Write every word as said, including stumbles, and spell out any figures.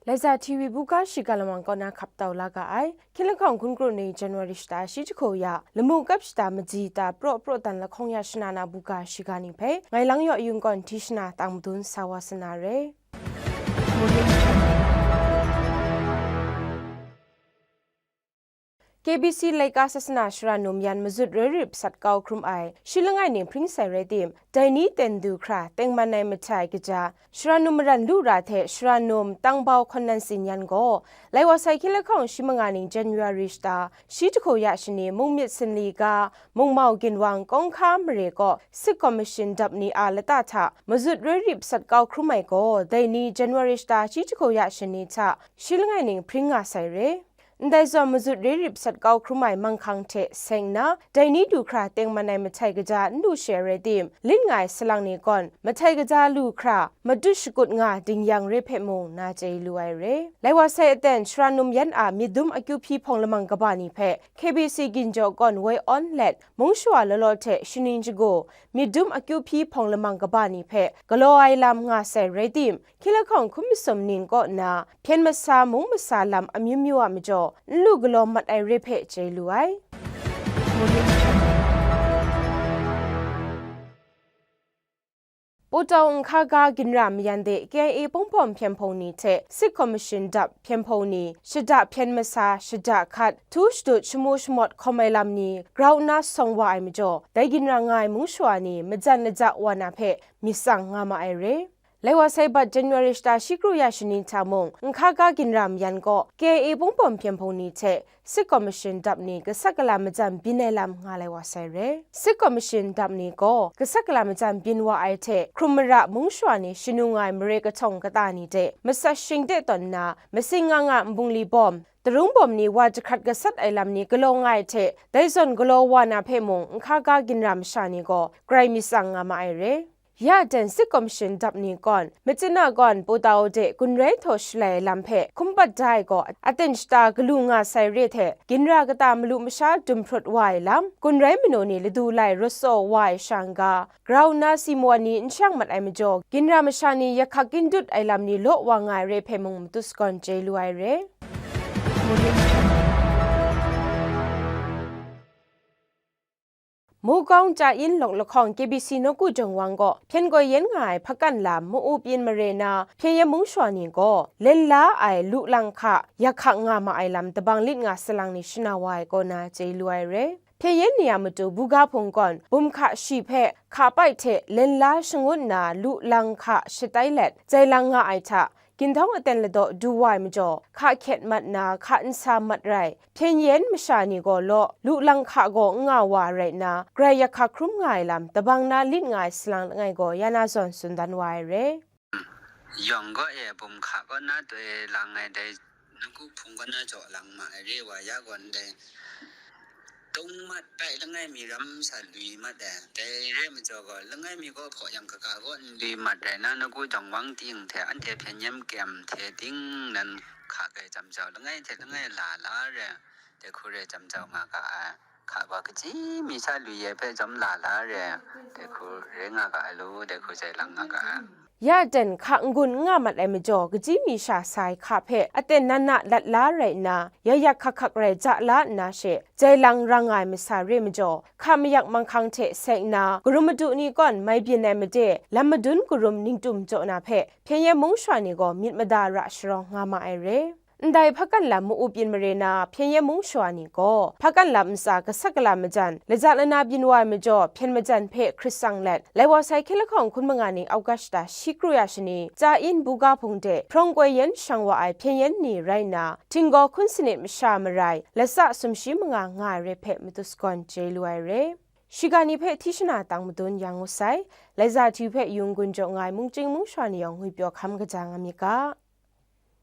Laiza T V buga shiga lamang kaw na hkap tau la ga ai. Hkying lahkawng hkun kru ni January shata shi jahku ya, lamu kap shata maji ta praw praw dan lahkawng ya shana na buga shiga ni hpe, ngai Lang Yaw Yung gaw hti shana tang madun sa wa sa na re. K B C laika sasana Shara Num yan mazut roi rip sat kau hkrum ai shi langai ning hpring sai rai tim, dai ni ten du hkra tengman ai mahtai kaja, Shara Num maran lu ra hte Shara Num tangbau hkawn nan tsin yan gaw, lai wa sai hkying lahkawng shi manga ning January shata shi jahku ya shani mung myit sinli ga, mung mau ginwang kawng hka mare kaw Sik Commission dap ni a lata hta mazut roi rip sat kau hkrum ai gaw, dai ni January shata shi jahku ya shani hta shi langai ning hpring nga sai re. Ndai zawn mazut roi rip sat kau hkrum ai manghkang hte seng nna, dai ni du hkra tengman ai mahtai kaja n lu she rai tim, lit nga ai salang ni gawn mahtai kaja lu hkra matut shakut nga ding yang re hpe mung na chye lu ai re. Lai wa sai aten Shara Num yan a myit dum akyu hpyi hpawng lamang kaba ni hpe K B C ginjaw gawn woi awn let, mung shawa law law hte shaning shagu myit dum akyu hpyi hpawng lamang kaba ni hpe galaw ai lam nga sai rai tim, hkying lahkawng hkun masum ning kaw nna hpyen masa mung masa lam amyu myu a majaw n lu galaw mat ai re hpe chye lu ai. Pawtau nhka ga ginra mayan de K I A pawng bawm hpyen hpawng ni hte Sik Commission dap hpyen hpawng ni shada hpyen masa, shada hkat, htu shadut shamu shamawt hkawm ai lam ni grau nna sawng wa ai majaw, dai ginra nga ai mung shawa ni majan laja wa na hpe myit tsang nga ma ai re. Lai wa sai bat January shata shi kru ya shani hta mung, nhka ga ginra mayan gaw K I A pawng bawm hpyen hpawng ni hte Sik Commission dap ni gasat gala majan byin ai lam nga lai wa sai re. Sik Commission dap ni gaw gasat gala majan byin wa ai hte hkrum mara mung shawa ni shanu nga ai mare kahtawng kata ni de matsat shing de tawn nna, masing nga nga nbungli bawm, tarung bawm ni wa jahkrat gasat ai lam ni galaw nga ai hte, dai zawn galaw wa na hpe mung nhka ga ginra masha ni gaw grai myit tsang nga ma ai re. Ya aten Sik Commission dap ni gawn, machyin a gawn Pawtau de gun rai htaw shalai ai lam hpe hkum pat da ai gaw, aten shata galu nga sai re hte, ginra kata malu masha dum hprut wa ai lam, gun rai manu ni ladu lai rawt tsaw wa ai sha n-ga, grau nna si mawan ni n shang mat ai majaw, ginra masha ni yak hkak kyin dut ai lam ni law wa nga ai re hpe mung matut sagawn chye lu ai re. Mukawng Chyayin lawk lahkawng K B C nawku jawng wang gaw hpyen koi yen nga ai hpakan lam mu-up yin mare na hpyen yen mung shawa ni gaw, len la ai lu lang hka yak hkak nga ma ai lam tabang lit nga salang ni shana wa ai kaw na chye lu ai re. Hpyen yen ni a matu buga hpung gawn bum hka shi hpe hka pai hte len la shangun nna lu lang hka shatai let, jai lang nga ai hta, ginhtawng aten ladaw du wa ai majaw, hka hkyet mat na, hka nsa mat rai, hpyen yen masha ni gaw law, lu lang hka gaw n nga wa rai nna, grai yak hkak hkrum nga ai lam, tabang na lit nga ai salang langai gaw, ya na zawn tsun dan wa ai re. Yawng gaw e, bum hka kaw na toi lang ai dai, nawku hpung kaw na jaw lang ma ai re wa ya gaw ndai, tung mat tai langai mi ram sa lui mat ai. Dai re majaw gaw, langai mi gaw hpaw yang kaga gaw n lui mat rai na, nawku jawng wang ting hte, anhte hpyen yen kyem hte ting nan hka kai jam jau, langai hte langai la la re, dai hku re jam jau nga ga ai. Hka gaw kaji mi sha lui ai hpe jawm la la re, dai hku re nga ga ai lu, dai hku jai lang nga ga ai. Ya aten hka n-gun n nga mat ai majaw, kaji mi sha sa ai hka hpe aten nan na lat la rai nna, ya yak hkak hkak rai ja la nna she, jai lang rang nga ai masa re majaw, hka mayak manghkang hte seng nna, karum madu ni gawn mai byin ai made, lam madun karum ningtum jaw na hpe, hpyen yen mung shawa ni gaw myit mada ra sharawng nga ma ai re. Ndai hpakan lam mu-up yin mare na hpyen yen mung shawa ni gaw, hpakan lam ntsa gasat gala majan, laja lana byin wa ai majaw, hpyen majan hpe hkrit tsang let, lai wa sai hkying lahkawng hkun manga ni August shata shi kru ya shani, Chyayin buga hpung de hprawng koi yen shang wa ai hpyen yen ni rai nna, htinggaw hkun sanit masha marai, latsa sumshi manga nga ai re hpe matut sagawn chye lu ai re. Shiga ni hpe hti shana tang madun yang ngut sai, Laiza T V hpe yung gun jaw nga ai mungchying mungsha ni yawng ngwipyaw hkam kaja nga myit ga.